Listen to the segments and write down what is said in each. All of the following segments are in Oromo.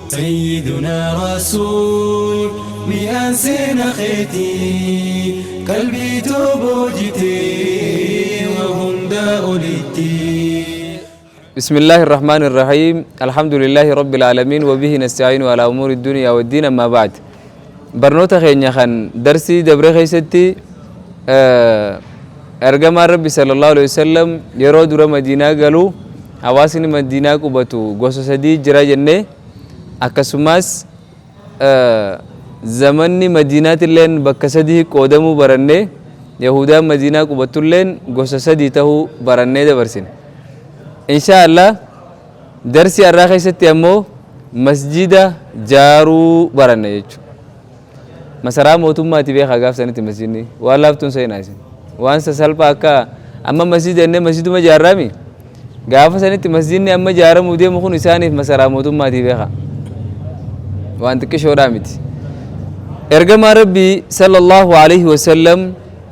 سيدنا رسول مئان سينا خيتي قلبي توبوجتي وهندا أوليتي. بسم الله الرحمن الرحيم، الحمد لله رب العالمين، وبه نستعين على أمور الدنيا والدين، أما بعد. Barnoota keenya kan darsii dabre keessatti ergamaan Rabbi sallallahu alaihi wasallam yeroo dura Madiinaa galu hawaasni Madiinaa qubatu gosa sadii jira jennee, akkasumas zamanni Madiinaatilleen bakka sadii qoodamuu barannee, Yahudaan Madiinaa qubattulleen gosa sadii tahuu barannee dabarsine. Insha Allah darsii har'aa keessatti ammoo masjida jaaruu baranne jechuudha. Masaraa mootummaati beekaa gaaf sanitti masjidni waan laaftuun seenaa isin waan sasalphaa akka amma masjida jennee masjiduma jaarraami. Gaafa sanitti masjidni amma jaaramuu deemu kun isaaniif masaraa mootummaati beekaa, waan xiqqishoodhaa miti. Ergamaa Rabbii sallallahu alaihi wasallam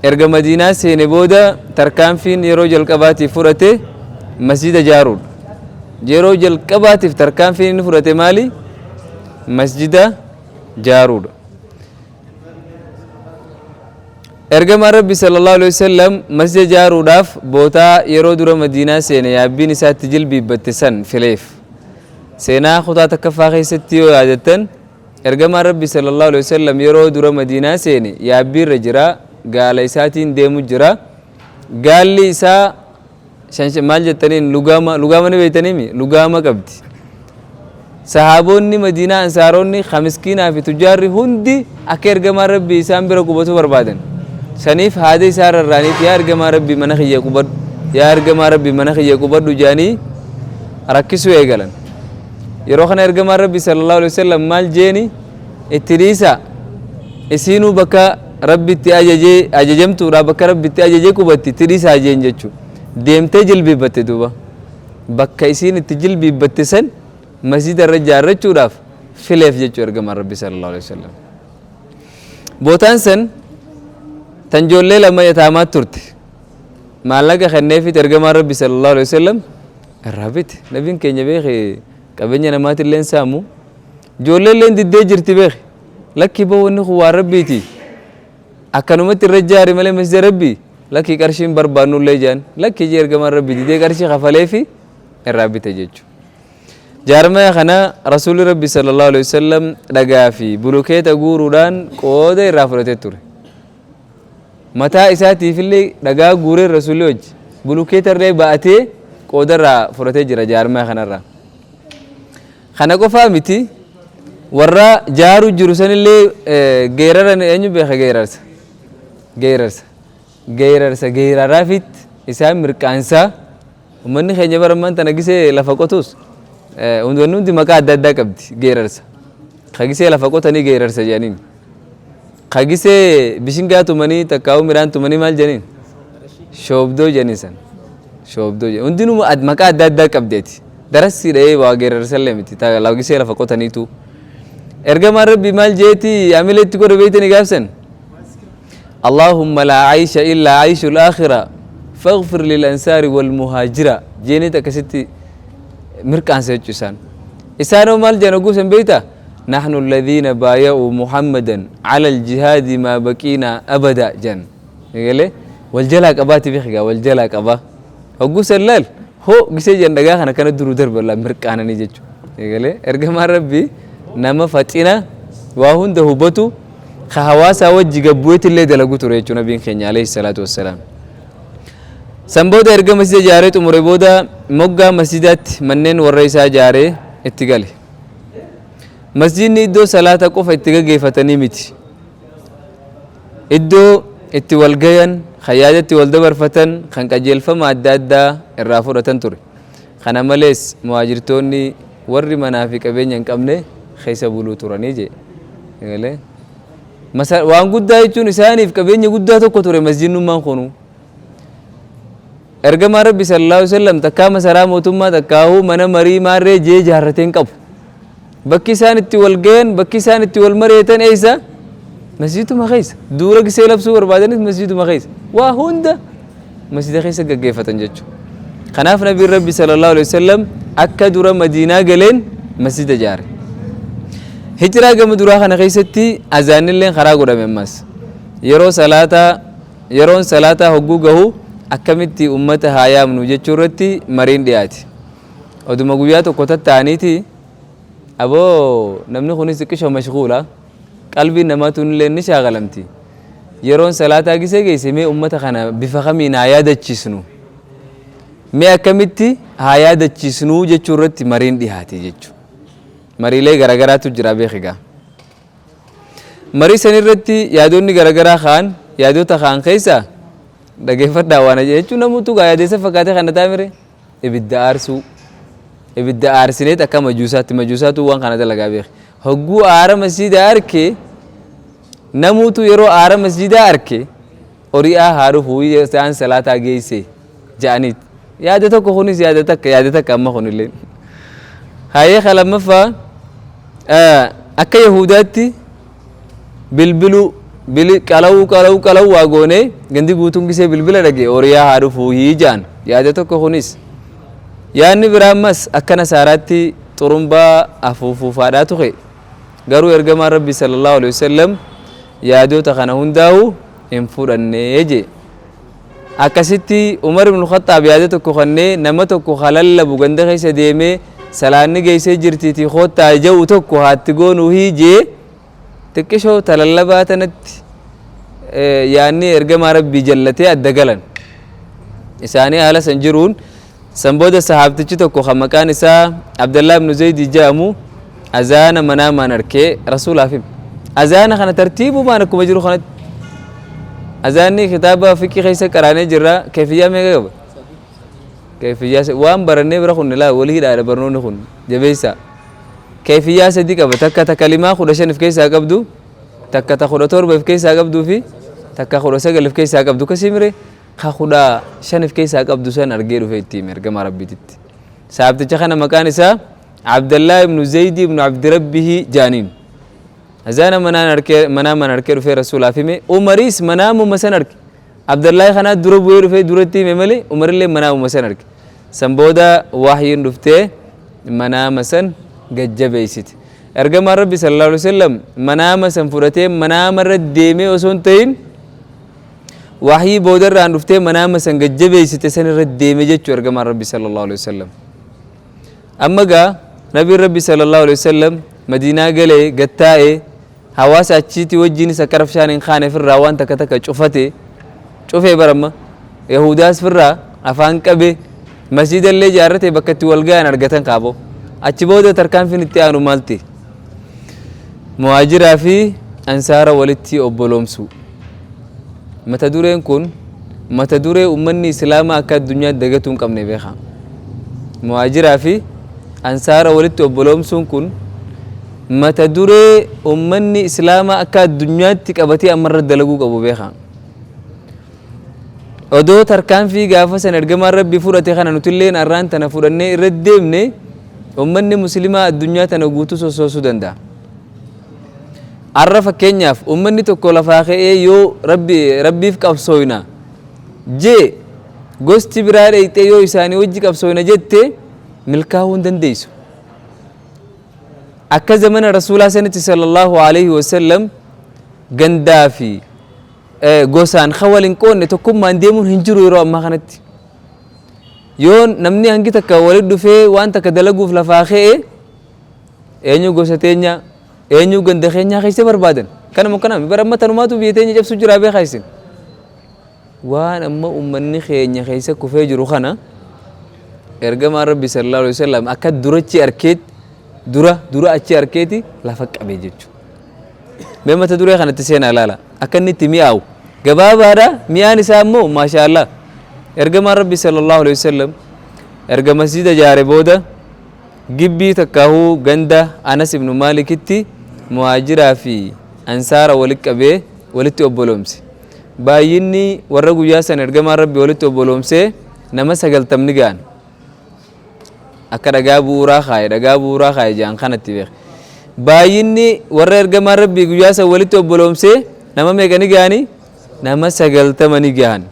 erga Madiinaa seene booda tarkaanfiin yeroo jalqabaatiif fudhate masjida jaaruudha. Yeroo jalqabaatiif tarkaanfiin inni fudhate maali? Masjida jaaruudha. Ergamaan Rabbi sallallahu alaihi wasallam masjida jaaruudhaaf bootaa yeroo dura Madiinaa seene yaabbiin isaatti jilbiibbatte san fileef. Seenaa kutaa takkaffaa keessatti yoo yaadattan, ergamaan Rabbi sallallahu alaihi wasallam yeroo dura Madiinaa seene yaabbiirra jira, gaala isaatiin deemu jira. Gaalli isaa maal jettaniin, lugaama, lugaama ni beektaniimi, lugaama qabdi. Sahaabonni Madiinaa, ansaaronni, miskiinaa fi tujjaarri hundi akka ergamaan Rabbii isaan bira qubatu barbaadan. Saniif haada isaa rarraaniif, "Yaa ergamaa Rabbii, mana kiyya qubadhu, yaa ergamaa Rabbii, mana kiyya qubadhu," jaanii rakkisuu eegalan. Yeroo kana ergamaan Rabbii sallallahu alaihi wasallam maal jeeni? "Itti dhiisaa, isiinuu bakka Rabbitti ajajee ajajamtuudha, bakka Rabbitti ajajee qubatti, itti dhiisaa," jeen jechuudha. Deemtee jilbiibbatte. Duuba bakka isiin itti jilbiibbatte san masjida irra ijaarrachuudhaaf fileef jechuu ergamaan Rabbi sallallahu alaihi wasallam. Bootaan san tan ijoollee lama yataamaa turte. Maallaqa kenneefit ergamaan Rabbi sallallahu alaihi wasallam irraa bite. Nabiin keenya beeke qabeenya namaatillee saamu. Ijoollee illee diddee jirti beeke. "Lakki boo, wanni kun waan Rabbiiti. Akkanumatti irra ijaari malee masjida Rabbii lakki, qarshiin barbaannullee," jaan. "Lakki," jee ergamaan Rabbi didee qarshii kafaleefi irraa bite jechuudha. Jaarmaya kana Rasuulli Rabbi sallallahu alaihi wasallam dhagaa fi bulukeeta guuruudhaan qooda irraa fudhatee ture. Mataa isaatiifillee dhagaa guuree Rasuulli wajji bulukeeta irree ba'atee qooda irraa fudhatee jira jaarmaya kanarraa. Kana qofaa miti, warra jaaru jiru sanillee geerara eenyu beeka? Geerarsa. Geerarsa. Geerarsa geeraraafitti isaan mirqaansaa. Uummanni keenya bara ammaan tana gisee lafa qotus wanni hundi maqaa adda addaa qabdi geerarsa. Ka gisee lafa qotanii geerarsa jedhaniin. Ka gisee bishingaa tumanii takkaa'uu midhaan tumanii maal jedhaniin? Shoobdoo jedhanii san. Shoobdoo jedhanii. Hundinuu maqaa adda addaa qabdeeti. Darasii dhahee waa geerarsallee miti. Gisee lafa qotaniitu. Ergamaan Rabbi maal jeeti amileetti godhe beeytanii gaafsan? "اللهم لا عيش إلا عيش الآخرة فاغفر للأنصار والمهاجرة" جيني أكستي مركان سيجو إسان. إسانو مال جانا قوسا بيتا؟ "نحن الذين بايعوا محمدا على الجهاد ما بقينا أبدا" جن يقول والجلا قباتي بيخجا والجلا قبا وقوس الليل هو قسي جن دقاها أنا كان درو درب الله مركانا نيجو. يقول إرجما ربي نما فتينا وهون دهوبتو ka hawaasaa wajji gabbu'eetti illee dalagu ture jechuun nabiin keenya alayhi salaatu wassalaam. San booda erga masjida ijaaree xumure booda moggaa masjidaatti manneen warra isaa ijaaree itti gale. Masjidni iddoo salaata qofa itti gaggeeffatanii miti. Iddoo itti wal gayan, kan yaadatti wal dabarfatan, kan qajeelfama adda addaa irraa fudhatan ture. Kana malees muhaajirtoonni warri manaa fi qabeenya hin qabne keessa buluu turanii jee. Waan guddaa jechuun isaaniif qabeenya guddaa tokko ture masjidnummaan kunu. Ergamaa Rabbi sallallahu alaihi wasallam takkaa masaraa mootummaa takkaahuu mana marii maarree jee jaarratee hin qabu. Bakki isaan itti wal gayan, bakki isaan itti wal mareetan eessa? Masjiduma keessa. Duura gisee labsuu barbaadanis masjiduma keessa. Waa hunda masjida keessa gaggeeffatan jechuudha. Kanaaf nabiin Rabbi sallallahu alaihi wasallam akka dura Madiinaa galeen masjida ijaare. Hijiraa gama duraa kana keessatti azaannilleen karaa godhame. Ammas yeroo salaataa, yeroon salaataa hogguu gahu akkamitti ummata haa yaamnu jechuu irratti mariin dhiyaate. Oduma guyyaa tokko tatta'aniiti, aboo namni kunis xiqqishoo mashguula, qalbiin namaa tunillee ni shaagalamti. Yeroon salaataa gisee geesse, mee ummata kana bifa kamiin haa yaadachiisnu, mee akkamitti haa yaadachiisnu jechuu irratti mariin dhiyaate jechuudha. Mariilee garagaraatu jira beekigaa. Marii san irratti yaadonni garagaraa ka'an. Yaadota ka'an keessa, dhageeffadhaa, waan jechuun namoota gaa yaadeessa fakkaatee kana taamire, ibidda aarsuu. Ibidda aarsineet akka majuusaatti, majuusaatu waan kana dalagaa beeki. Hogguu aara masjiida arke, namuutu yeroo aara masjiidaa arke ori'aa haa dhufu, sa'aan salaataa geesse ja'aniit. Yaada tokko kunis, yaada takka, yaada takka amma kunillee. Hayyee, lammaffaa akka Yahudaatti bilbiluu, qalawuu qalawuu qalawuu waa goonee gandi guutuun gisee bilbila dhage oriyaa haa dhufuu ja'an. Yaada tokko kunis. Yaadni biraa ammas akka nasaaraatti xurumbaa afuufuufaadhaa ture. Garuu ergamaan Rabbi sallallahu alaihi wasallam yaadota kana hundaa'u hin fudhannee jee. Akkasitti Umar ibn Khattaab yaada tokko kennee, nama tokko halallabu ganda keessa deemee salaanni geessee jirtiitii koottaa ja'u tokko haatti goonuu jee. Xiqqishoo talallabaa tanatti yaadni ergamaa Rabbii jallatee adda galan isaanii haala san jiruun. San booda sahaabtichi tokko kan maqaan isaa Abdallaa ibnu Zaydii jedhamu azaana manaamaan arkee rasuulaaf hime. Azaana kana tartiibumaan akkuma jiru kanatti, azaanni kitaaba fiqii keessa qaraanee jirra. Keefiyyaa meeqa qaba? Keefiyyaa waan barannee bira kun laa walii hidhaadha. Barnoonni kun jabeessa. Keefiyyaa sadi qaba: takka ta kalimaa 15 of keessaa qabdu, takka ta 17 of keessaa qabduu fi takka 19 of keessaa qabdu. Kasii mire ka 15 of keessaa qabdu san argee dhufe itti hime ergamaa Rabbiititti. Saabticha kana maqaan isaa Abdallaa ibnu Zaydi ibnu Abdirabbihi jaaniin. Azaana manaan arkee, manaamaan arkee dhufee rasuulaaf hime. Umariis manaamuma san arke. Abdallaa kanaa dura bu'ee dhufee duratti hime malee Umarillee manaamuma san arke. San booda wahyiin dhuftee manaama san gajjabeessite. Ergamaan Rabbi sallallahu alaihi wasallam manaama san fudhatee manaama irra deemee osoo hin ta'in, wahyii boodarraan dhuftee manaama san gajjabeessite san irra deeme jechuu ergamaan Rabbi sallallahu alaihi wasallam. Amma gaa Nabiin Rabbi sallallahu alaihi wasallam Madiinaa galee gattaa'ee hawaasa achiitii wajjiinis akka rafshaan hin kaane firraa waan takka takka cufate, cufee baramma Yahudaas firraa afaan qabe, masjida illee ijaarrate, bakka itti wal gahan argatan kaaboo. Achi booda tarkaanfiin itti aanu maalti? Muhaajiraa fi ansaara walitti obboloomsu. Mata dureen kun mata duree ummanni islaamaa akka addunyaatti dagatuu hin qabne beeka. Muhaajiraa fi ansaara walitti obboloomsuun kun mata duree ummanni islaamaa akka addunyaatti qabatee ammarra dalaguu qabu beeka. Odoo tarkaanfii gaafa san ergamaan Rabbi fudhate kana nutilleen arraan tana fudhannee irra deemne, ummanni muslimaa addunyaa tana guutuu sossoosuu danda'a. Arra fakkeenyaaf ummanni tokko lafaa ka'ee yoo rabbi Rabbiif qabsooyna jee, gosti biraa dheeyxee yoo isaanii wajji qabsooyna jette milkaa'uu hin dandeessu. Akka zamana rasuulaa sanitti sallallahu alaihi wasallam gandaa fi gosaan kan wal hin qoonne tokkummaan deemuun hin jiru yeroo ammaa kanatti. Yoo namni hangi takka walitti dhufee waan takka dalaguuf lafaa ka'e, eenyu gosa teenya, eenyu ganda keenyaa keessa barbaadan. Kanuma kanama bara amma tanumaatu biyya teenya cabsu jira beekaa isin. Waan amma ummanni keenya keessa kufee jiru kana ergamaan Rabbi sallallahu alaihi wasallam akka durachi arkeet, dura dura achi arkeeti lafa qabe jechuudha. Mee mata duree kanatti seenaa ilaala. Akka inni itti mi'aawu. Gabaabaadha, mi'aan isaa immoo maasha Allah. Ergamaan Rabbi sallallahu alaihi wasallam erga masjida ijaare booda gibbii takkaahuu ganda Anas ibnu Maalikitti muhaajiraa fi ansaara walitti qabee walitti obboloomse. Baay'inni warra guyyaa sana ergamaan Rabbi walitti obboloomsee nama 90ni ga'an. Akka dhagaa bu'uuraa kaaye, dhagaa bu'uuraa kaaye jedhan kanatti beek. Baay'inni warra ergamaan Rabbii guyyaa san walitti obboloomsee nama meeqa ni ga'anii? Nama 90 ni gahan.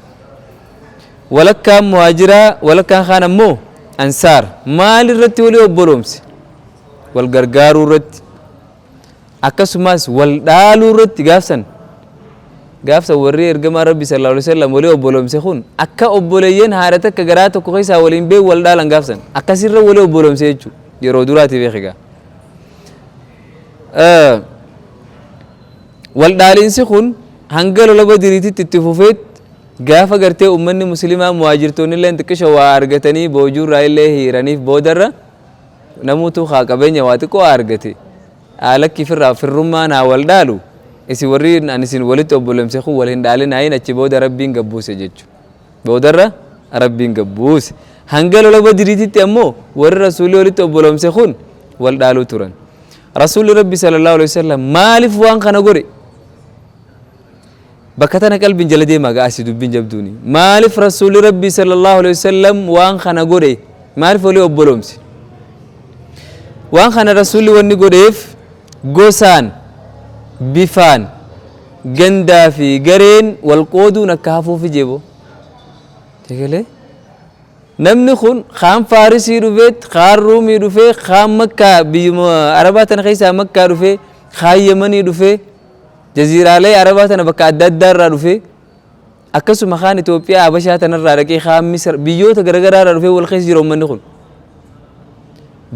Walakkaan muhaajiraa, walakkaan kaan ammoo ansaar. Maal irratti walii obboloomse? Wal gargaaruu irratti. Akkasumas wal dhaaluu irratti gaafsan gaafsan warri ergamaa Rabbi sallallahu alaihi wasallam walii obboloomse kun akka obboleeyyan haadha takka garaa tokko keessaa waliin beeku wal dhaalan gaafsan akkasirra walii obboloomse jechuudha yeroo duraati beekigaa. Wal dhaalinsi kun hanga lola Badiriititti itti fufeet gaafa gartee ummanni muslimaa muhaajirtoonni illee xiqqisho waa argatanii boojuurraa illee hiiraniif boodarra namuutu haa qabeenya waa xiqqoo argate lakki firraa firrummaan haa wal dhaalu isin warri an isin walitti obbolomse kun wal hin dhaalin hayin achi booda Rabbiin gabbuuse jechuudha. Boodarra Rabbiin gabbuuse. Hanga lola Badiriititti ammoo warri Rasuulli walitti obbolomse kun wal dhaaluu turan. Rasuulli Rabbi sallallahu alaihi wasallam maaliif waan kana godhe? Bakka tana qalbiin jala deemaa ga'a asii dubbiin jabduuni. Maaliif Rasuulli Rabbi sallallahu alaihi wasallam waan kana godhe? Maaliif walii obbolomse? Waan kana Rasuulli wanni godheef gosaan, bifaan, gandaa fi gareen wal qooduun akka hafuufi jeebo. Tegalee? Namni kun kaan Faarisii dhufeet, kaan Ruumii dhufee, kaan Makkaa biyyuma Arabaa tana keessaa Makkaa dhufee, kaan Yemanii dhufee, jaziiraalee Arabaa tana bakka adda addaa irraa dhufee, akkasuma kaan Itoophiyaa Habashaa tanarraa dhaqee kaan Misir biyyoota garaagaraa irraa dhufee wal keessa jira uummanni kun.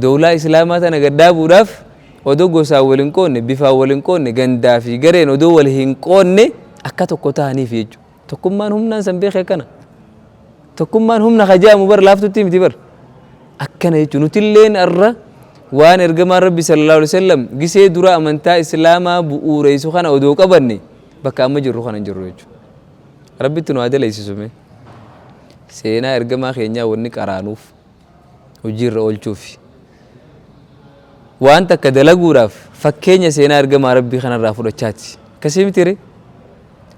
Dowlaa Islaamaa tana gad dhaabuudhaaf odoo gosaan wal hin qoodne, bifaan wal hin qoodne, gandaa fi gareen odoo wal hin qoodne akka tokko ta'aniif jechuudha. Tokkummaan humnaan san beekee akkana. Tokkummaan humna kajaamu bar laaftutti miti bar. Akkana jechuun nutilleen irra waan ergamaan Rabbi sallallahu alaihi wasallam gisee dura amantaa Islaamaa bu'uureessu kana odoo qabanne bakka amma jirru kana hin jirru jechuudha. Rabbitti nu haa daleessisu mee. Seenaa ergamaa keenyaa wanni qaraanuuf hojiirra oolchuufi. Waan takka dalaguudhaaf fakkeenya seenaa ergamaa Rabbii kanarraa fudhachaati. Akkasii miti ree?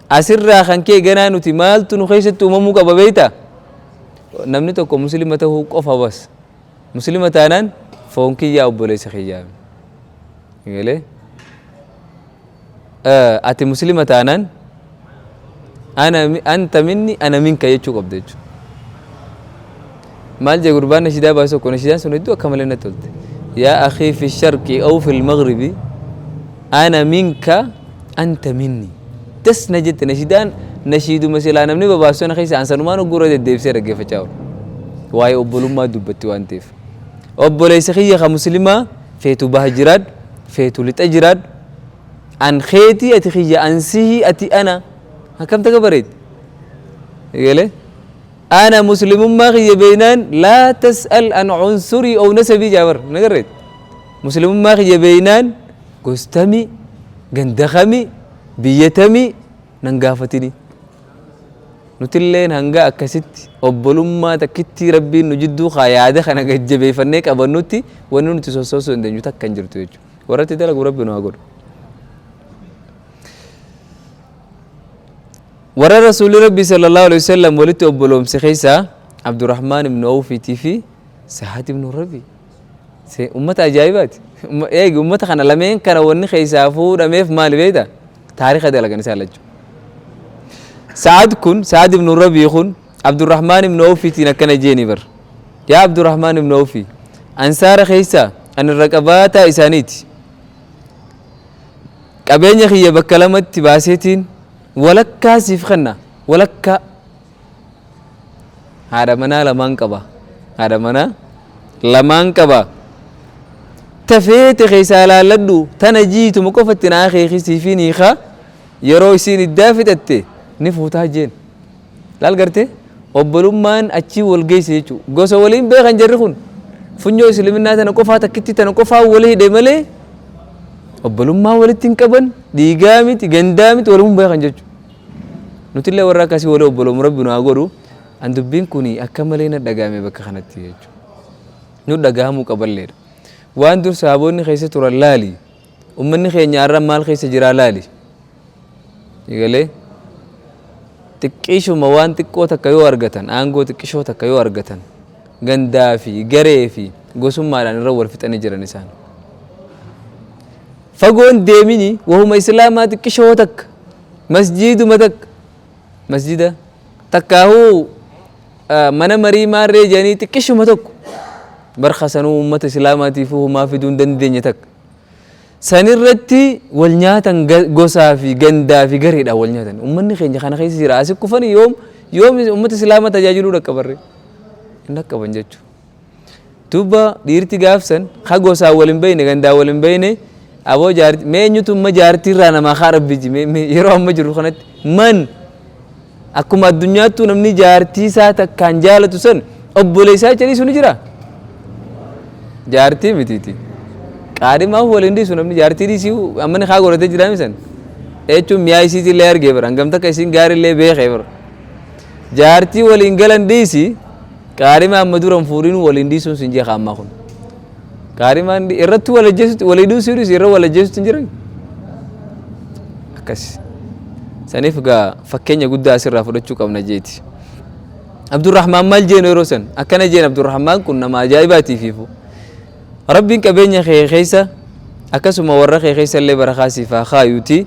Asirraa kan ka'e ganaa nuti maaltu nu keessatti uumamuu qaba beektaa? Namni tokko muslima ta'uu qofa bas. Muslima taanaan foon kiyyaa obboleessa kiyyaa. Galee? Ati muslima taanaan ana anta minni ana minka jechuu qabda jechuudha. Maal jee gurbaan nashidaa baasu tokko nashidaan sun hedduu akka malee natti tolte. Yaa akhii fi sharqi aw fil maghribi ana minka anta minni. Das na jette nashidaan nashiiduma silaa namni babaasu sana keessa an sanumaan hogguu irra deddeebisee dhaggeeffachaa oolu. Waa'ee obbolummaa dubbatti waan ta'eef. Obboleessa kiyya ka muslimaa feetu baha jiraadhu feetu lixa jiraadhu an keetii ati kiyya an sihii ati ana akkam taka bareeddi. Egalee ana muslimummaa kiyya beeynaan laa tas'al an cunsurii ow nasabii jaabar nagarreet. Muslimummaa kiyya beeynaan gostami ganda kami biyya tami nan gaafatini. Nutilleen hanga akkasitti obbolummaa takkittii Rabbiin nu jidduu kaa yaada kana gad jabeeffannee qabannutti wanni nuti sossoosuu dandeenyu takka hin jirtu jechuudha. Warra itti dalagu Rabbi nu haa godhu. Warra Rasuulli Rabbii sallallahu alaihi wasallam walitti obboloomse keessaa Abdurrahmaan ibn Awfiitii fi Sa'ad ibn Rabii. Ummata ajaa'ibaati. Eegi ummata kana lameen kana wanni keessaa fuudhameef maali beektaa? Taarika dalagan isaan lachuu. Sa'ad kun Sa'ad ibn Rabii kun Abdurrahmaan ibn Awfiitiin akkana jeeni bar. Yaa Abdurrahmaan ibn Awfii ansaara keessaa ani irra qabaataa isaaniiti. Qabeenya kiyya bakka lamatti baaseetiin walakkaa siif kenna walakkaa. Haadha manaa lamaan qaba. Haadha manaa lamaan qaba. Tafeete keessaa laalladhu tana jiituma qofatti naa akeeki siifin hiikaa yeroo isiin iddaa fixatte ni fuutaa jeen. Laal gartee obbolummaan achii wal geesse jechuudha. Gosa waliin beekan jarri kun funyoo isliminnaa tana qofaa takkitti tana qofaa wal hidhe malee obbolummaa walitti hin qaban dhiigaa miti gandaa miti walumaa beekan jechuudha. Nutillee warra akkasii walii obboloomu Rabbi nu haa godhu. An dubbiin kun akka malee na dhagahame bakka kanatti jechuudha. Nu dhagahamuu qaballeedha. Waan dur sahaboonni keessa turan laali. Ummanni keenya har'a maal keessa jiraa laali. Egalee xiqqishuma waan xiqqoo takka yoo argatan aangoo xiqqishoo takka yoo argatan gandaa fi garee fi gosummaadhaan irra wal fixanii jiran isaan. Fagoon deemini wahuma islaamaa xiqqishoo takka masjiiduma takka masjida takkaahuu mana marii maarree jedhanii xiqqishuma tokko barka sanuu uummata islaamaatiifuu humaa fiduu hin dandeenye takka. Sanirratti wal nyaatan, gosaa fi gandaa fi gareedhaan wal nyaatan. Ummanni keenya kana keessa jira. Asi kufani yoom yoom ummata islaamaa tajaajiluu dhaqqabarre? Hin dhaqqaban jechuudha. Duuba dhiirti gaafsan ka gosaan wal hin beeyne, gandaan wal hin beeyne, aboo jaarti mee eenyutu amma jaartii irraa namaa kaa rabbi ji mee yeroo amma jirru kanatti man akkuma addunyaattuu namni jaartii isaa takkaan jaalatu san obboleessaa jecha dhiisu ni jira. Jaartii mitiiti. Qaadhimaaf waliin dhiisu namni jaartii dhiisii amma ni kaa godhatee jira misan. Jechuun mi'aa isiitii illee argee bara hangam takka isiin gaarii illee beekee bara. Jaartii waliin galan dhiisi qaadhima amma dura hin fuudhinuu waliin dhiisuun sin jeeqa ammaa kun. Qaadhimaan irratti wal ajjeesutti walii dhiisuu dhiisi irra wal ajjeesutti hin jiran. Akkas. Saniif gaa fakkeenya guddaa asirraa fudhachuu qabna jeeti. Abdurrahmaan maal jeenu yeroo san? Akkana jeen Abdurrahmaan kun nama ajaa'ibaatiif ifu. Rabbiin qabeenya kee keessa akkasuma warra kee keessa illee barakaa siif haa kaayuuti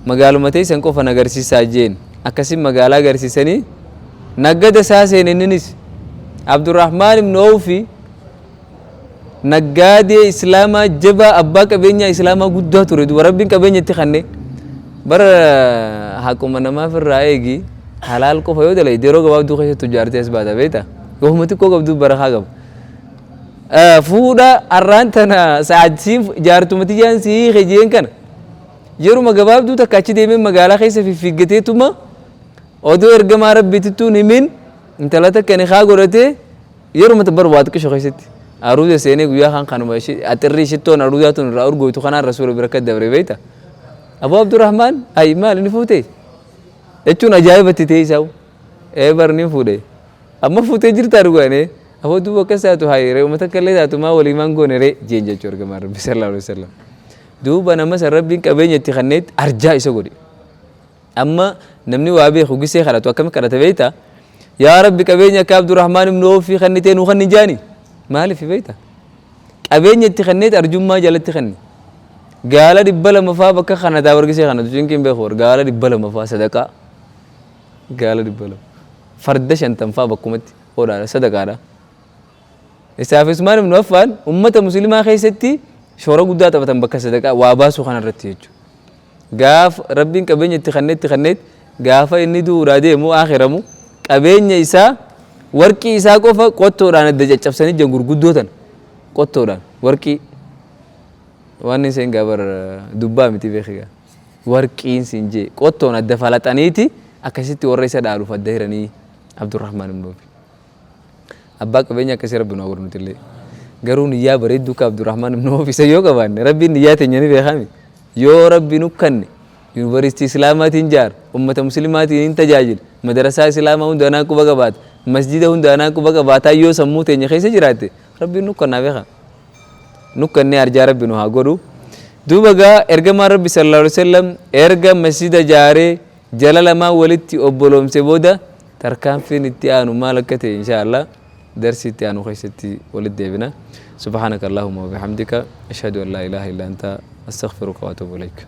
magaaluma teessan qofa na garsiisaa jeen. Akkasin magaalaa garsiisanii naggada isaa seene inninis. Abdurrahmaan ibn Awfi naggaadee Islaamaa jabaa abbaa qabeenyaa Islaamaa guddaa ture duba Rabbiin qabeenya itti kanne bara haquma namaaf irraa eegi halaal qofa yoo dalayde yeroo gabaabduu keessatti tujjaartee as baata beekta yooma xiqqoo qabdu barakaa qaba. Fuudha arraan tana sa'aatiin jaartuma tiyyaan si hiike jeen kana yeruma gabaabduu takka achi deemee magaalaa keessa fiffiiggateetuma odoo ergamaa Rabbiitittuu hin himin intala takka nikaa godhatee Yeruma bar waa xiqqisho keessatti aruuza seenee guyyaa kaan kanuma axirrii shittoon aruuzaa tun irraa urgooytu kanaan rasuula bira akka dabre beekta. Abuu Abdurrahmaan ay maal ni fuute jechuun ajaa'ibatti ta'e isaa ee bar ni fuudhe amma fuutee jirtaa dhugaan ee aboo duuba akkas taatu hayi ree uummata akka illee taatu maa walii maan goone ree jeen jechuu ergamaan rabbi sallallahu alaihi wasallam. Duuba nama san rabbiin qabeenya itti kanneetti arjaa isa godhe. Amma namni waa beeku gisee kadhatu akkami kadhata beektaa? Yaa Rabbi qabeenya akka Abdurrahmaan ibn Awfii kennitee nuu kenni jaani. Maaliif beekta? Qabeenya itti kenneet arjummaa jalatti kenne. Gaala 200 faa bakka kanataa wargisee kanatu cinqiin beeku war gaala 200 faa sadaqaa. Gaala 200. Farda 50 faa bakkumatti hodhaadha sadaqaadha. Isaaf Usmaan ibn Affaan ummata muslimaa keessatti shoora guddaa taphatan bakka sadaqaa waa baasuu kanarratti jechuudha. Gaaf Rabbiin qabeenya itti kannee itti kanneet gaafa inni du'uudhaa deemu aakhiramu qabeenya isaa warqii isaa qofa qottoodhaan adda caccabsanii jiran gurguddoo tana qottoodhaan warqii waan isheen gaabar dubbaa miti beeki gaa warqiin siin jee qottoon adda falaxaniiti akkasitti warra isa dhaaluuf adda hiranii Abdurrahmaan ibn Awfi. Abbaa qabeenya akkasii Rabbi nu haa godhu nutillee. Garuu niyyaa bareedduu akka Abdurrahmaan ibn Awf isa yoo qabaanne Rabbiin niyyaa teenya ni beekaami. Yoo Rabbi nu kanne yuunivarsiitii Islaamaatiin jaara, ummata Muslimaatiin hin tajaajila, madarasaa Islaamaa hunda anaa quba qabaata, masjida hunda anaa quba qabaataa yoo sammuu teenya keessa jiraatte Rabbiin nu kannaa beeka. Nu kannee arjaa Rabbi nu haa godhu. Duuba gaa ergamaan Rabbi sallallahu alaihi wasallam erga masjida jaaree jala lamaan walitti obboloomse booda Tarkaanfiin itti aanu maal akka ta'e inshaa Allah darsii itti aanu keessatti walitti deebina. Subhaanaka Allahumma wa bihamdika ashhadu an laa ilaaha illa anta astaghfiruka wa atuubu ilayk.